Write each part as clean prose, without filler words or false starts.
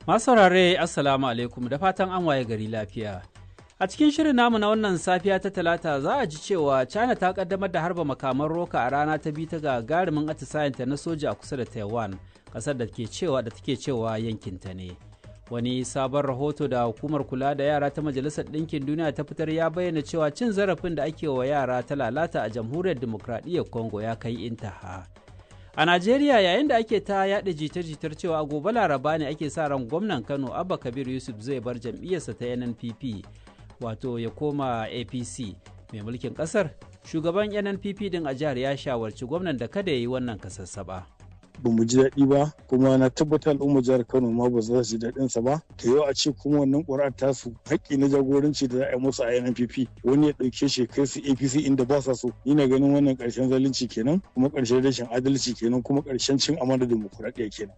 Masu saurare, Assalamu alaikum, da fatan an waye gari lafiya. A cikin shirin namu na wannan safiya ta Talata, za a ji cewa China ta kaddamar da harba makaman roka a rana ta biyu ta gagarumin atisayenta na soja a kusa da Taiwan, kasar da ke cewa da take cewa yankinta ne. Wani sabon rahoto da hukumar kula da yara ta Majalisar Ɗinkin Duniya ta fitar ya bayyana cewa cin zarafin da ake wa yara ta lalata a Jamhuriyar Dimokuraɗiyyar Congo ya kai intaha. A Najeriya, yayin da ake ta yaɗa jita-jitar cewa gobe Laraba ne ake sa ran gwamnan Kano Abba Kabir Yusuf zai bar jam'iyyarsa ta NNPP, wato ya koma APC mai mulkin ƙasar, shugaban NNPP din a jihar ya shawarci gwamnan da kada ya yi wannan kasassaba. Ba mu ji daɗi ba, kuma na tabbatar al'ummar jihar Kano ma ba za su ji daɗin sa ba. Ta yau a ce kuma wannan ƙuri'ar tasu, haƙƙi na jagoranci da za a yi musu a NNPP, wani ya ɗauke shi kai su APC inda ba sa so, ina ganin wannan ƙarshen zalunci kenan, kuma ƙarshen rashin adalci kenan, kuma ƙarshen cin amanar dimokuraɗiyya kenan.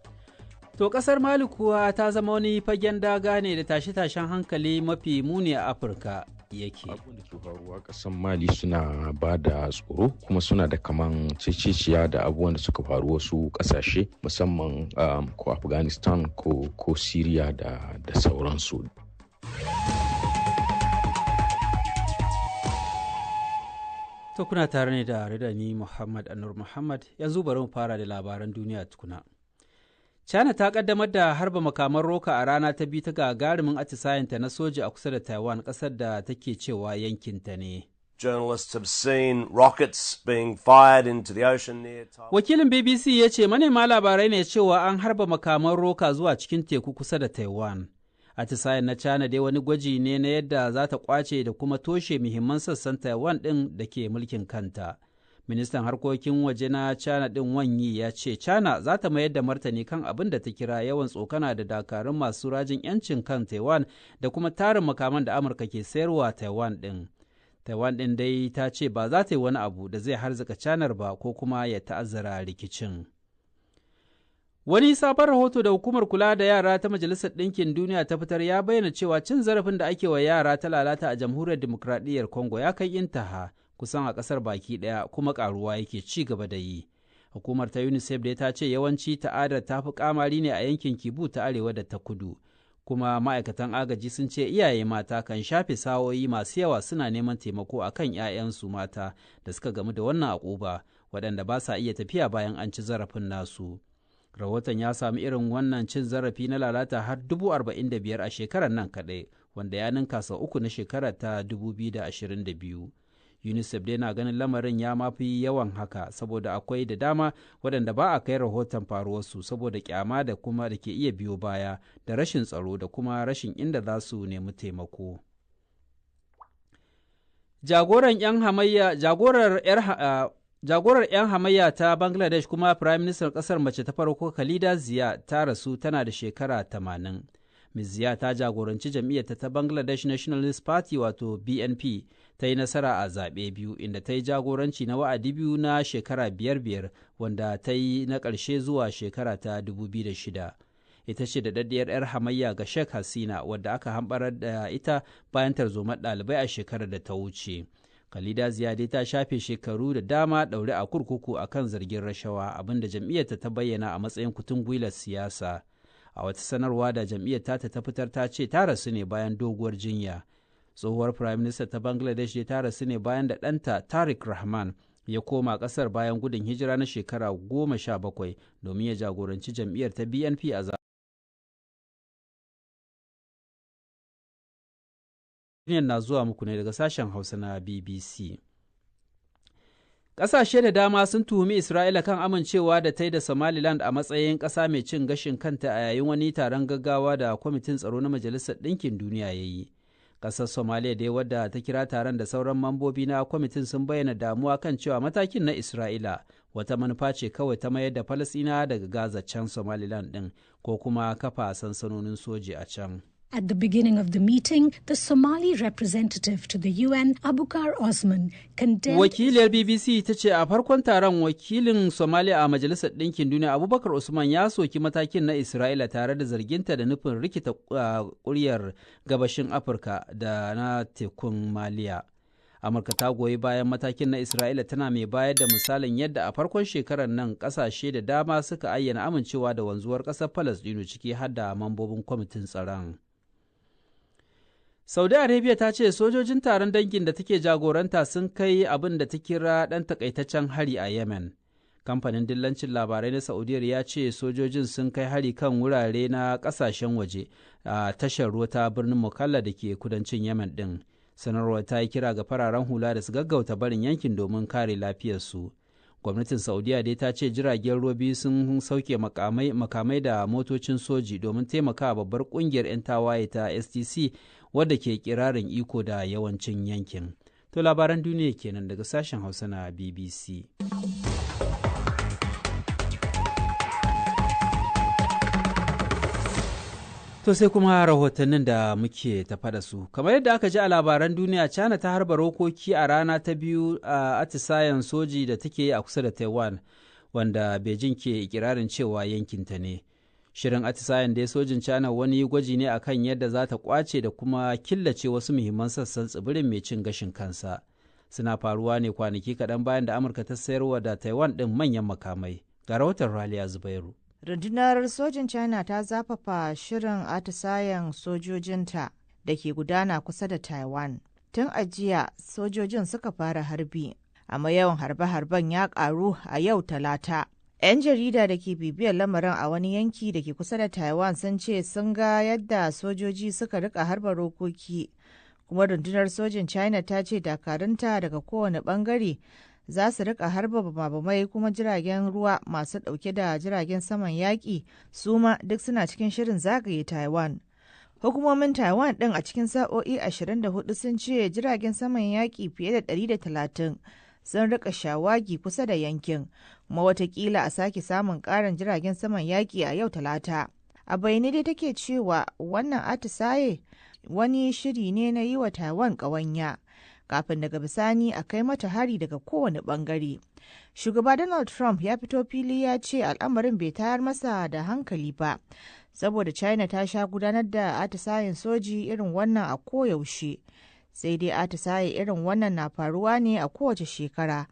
To, kasar Mali kuwa ta zama wani fagen daga ne da tashe-tashen hankali mafi muni a Afirka yake. Abubuwan da ke faruwa kasan Mali suna ba da tsoro, kuma suna da kaman cececiya da abubuwan da suka faru wasu kasashe, musamman ko Afghanistan ko Syria da sauransu. To, kuna tare ne da ni Muhammad Anur Muhammad. Yanzu bari mu fara da labaran duniya tukuna. China ta kaddamar da harba makaman roka a rana ta biyu ta gagarumin atisayenta na soja a kusa da Taiwan, kasar da take cewa yankinta ne. Journalists have seen rockets being fired into the ocean near Taiwan. Wakilin BBC ya ce manema labarai ne cewa an harba makaman roka zuwa cikin teku kusa da Taiwan. Atisayen na China dai wani gwaji ne na yadda za ta kwace da kuma toshe muhimman sassan Taiwan ɗin da ke mulkin kanta. Ministan harkokin waje na China ɗin Wang Yi ya ce China za ta mayar da martani kan abin da ta kira yawan tsokana da dakarun masu rajin 'yancin kan Taiwan da kuma tarin makaman da Amurka ke sayarwa Taiwan ɗin. Taiwan ɗin dai ta ce ba za ta yi wani abu da zai harzuka Canar ba ko kuma ya ta'azzara rikicin. Wani sabon rahoto da hukumar kula da yara ta Majalisar Ɗinkin Duniya ta fitar ya bayyana cewa cin zarafin da ake wa yara ta lalata a Jamhuriyar Dimokuraɗiyyar Congo ya kai intaha kusan a ƙasar baki ɗaya, kuma ƙaruwa yake ci gaba da yi. Hukumar ta UNICEF dai ta ce yawanci ta'adar ta fi kamari ne a yankin Kibu ta arewa da ta kudu. Kuma ma'aikatan agaji sun ce iyaye mata kan shafe sa'o'i masu yawa suna neman taimako a kan 'ya'yansu mata da suka gamu da wannan akuba, waɗanda ba sa iya tafiya bayan an ci zarafin nasu. Rahoton ya sami irin wannan cin zarafi na lalata har 45,000 a shekarar nan kaɗai, wanda ya ninka sau uku na shekarar ta 2022. UNICEF dai na ganin lamarin ya mafi yawan haka, saboda akwai da dama waɗanda ba a kai rahoton faruwarsu saboda kyama da kuma da ke iya biyo baya da rashin tsaro da kuma rashin inda za su nemi taimako. Jagoran 'yan hamayya jagorar Jagorar 'yan hamayya ta Bangladesh kuma Prime Minister kasar mace ta farko, Khalida Ziya, ta rasu tana da shekara 80. Ms. Ziya ta jagoranci jam'iyyarta ta Bangladesh Nationalist Party, wato BNP, ta yi nasara a zaɓe biyu, inda ta yi jagoranci na wa'adi biyu na shekara biyar biyar, wanda ta yi na ƙarshe zuwa shekara ta 2006. Ita ce da daddiyar 'yar hamayya ga Sheikh Hasina, wadda aka hambarar da ita bayan tarzomar ɗalibai a shekarar da ta wuce. Khalida Ziya dai ta shafe shekaru da dama ɗaure a kurkuku a kan zargin rashawa, abinda jam'iyyarta ta bayyana a matsayin kutun gwilar siyasa. A wata sanarwa da jam'iyyar tata ta fitar, ta ce ta rasu ne bayan doguwar jinya. Tsohuwar Prime Minister ta Bangladesh dai ta rasu ne bayan da ɗanta Tariq Rahman ya koma ƙasar bayan gudun hijira na shekara 17 domin ya jagoranci jam'iyyar ta BNP a Duniyar na zuwa muku ne daga sashen Hausa na BBC. Ƙasashe da dama sun tuhumi Isra'ila kan amincewa da ta yi da Somaliland a matsayin ƙasa mai cin gashin kanta a yayin wani taron gaggawa da Kwamitin Tsaro na Majalisar Ɗinkin Duniya ya yi. Ƙasar Somaliya dai, wadda ta kira taron, da sauran mambobi na kwamitin sun bayyana damuwa kan cewa matakin na Isra'ila wata manufa ce kawai ta mayar da Falasɗinawa daga Gaza can Somaliland ɗin, ko kuma kafa sansanonin soji a can. At the beginning of the meeting, the Somali representative to the UN, Abukar Osman, condemned Wakiliyar BBC ta ce a farkon taron, wakilin Somalia a Majalisar Ɗinkin Duniya Abubakar Usman ya soki matakin na Isra'ila tare da zarginta da nufin rikita kuryar gabashin Afirka da na tekun Maliya. Amurka ta goyi bayan matakin na Isra'ila, tana mai bayar da misalin yadda a farkon shekarar nan kasashe da dama suka ayyana amincewa da wanzuwar ƙasar Falasɗinu, ciki har da mambobin kwamitin tsaron. Saudi Arabia ta ce sojojin taron dangin da take jagoranta sun kai abin da ta kira ɗan takaitaccen hari a Yemen. Kamfanin dillancin labarai na Saudiya ya ce sojojin sun kai hari kan wurare na ƙasashen waje a tashar ruwa ta birnin Mukalla da ke kudancin Yemen ɗin. Sanarwar ta yi kira ga fararen hula da su gaggauta barin yankin domin kare lafiyarsu. Gwamnatin Saudiya dai ta ce jiragen ruwa biyu sun sauke makamai da motocin soji domin taimakawa babbar kungiyar 'yan tawaye ta STC, wadda ke kirarin iko da yawancin yankin. To, labaran duniya kenan daga sashen Hausa na BBC. To, sai kuma rahotannin da muke tafa da su. Kamar yadda aka ji a labaran duniya, China ta harba rokoki a rana ta biyu a atisayen soji da take yi a kusa da Taiwan, wanda Beijing ke ikirarin cewa yankinta ne. Shirin atisayen da sojin China wani gwaji ne akan yadda za ta kwace da kuma killace wasu muhimman sassan tsibirin mai cin gashin kansa. Suna faruwa ne kwanaki kaɗan bayan da Amurka ta sayarwa da Taiwan ɗin manyan makamai. Ga rahoton Raliya Zubairu. Rundunar sojin China ta zafafa shirin atisayen sojojinta da ke gudana kusa da Taiwan. Tun a jiya sojojin suka fara harbi, amma yawan harbe-harben ya karu a yau Talata. 'Yan jarida da ke bibiyar lamarin a wani yanki da ke kusa da Taiwan sun ce sun ga yadda sojoji suka rika harba rokoki, kuma rundunar sojin China ta ce dakarunta daga kowane bangare za su rika harba bamabamai, kuma jiragen ruwa masu dauke da jiragen saman yaƙi su ma duk suna cikin shirin zagaye Taiwan. Hukumomin Taiwan ɗin a cikin sa'o'i 24 sun ce jiragen saman yaƙi fiye da 130 sun rika shawagi kusa da yankin, kuma watakila a sake samun ƙarin jiragen saman yaƙi a yau Talata. A bayyane dai take cewa wannan atisaye wani shiri ne na yi wa Taiwan ƙawanya, kafin daga bisani a kai mata hari daga kowane bangare. Shugaba Donald Trump ya fito fili ya ce al'amarin bai tayar masa da hankali ba, saboda China ta sha gudanar da atisayen soji irin wannan a koyaushe. Sai dai atisaye irin wannan na faruwa ne a kowace shekara,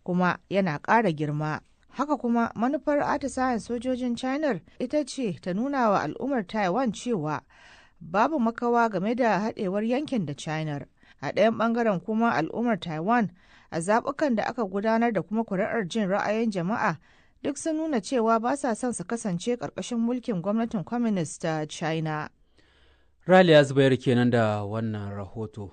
kuma yana ƙara girma. Haka kuma manufar atisayen sojojin China ita ce ta nuna wa al'ummar Taiwan cewa babu makawa game da haɗewar yankin da China. A ɗayan ɓangaren kuma, al'ummar Taiwan a zaɓukan da aka gudanar da kuma kuri'ar jin ra'ayin jama'a duk sun nuna cewa ba sa son su kasance ƙarƙashin mulkin gwamnatin communist ta China. Raliya Zubairu kenan da wannan rahoto.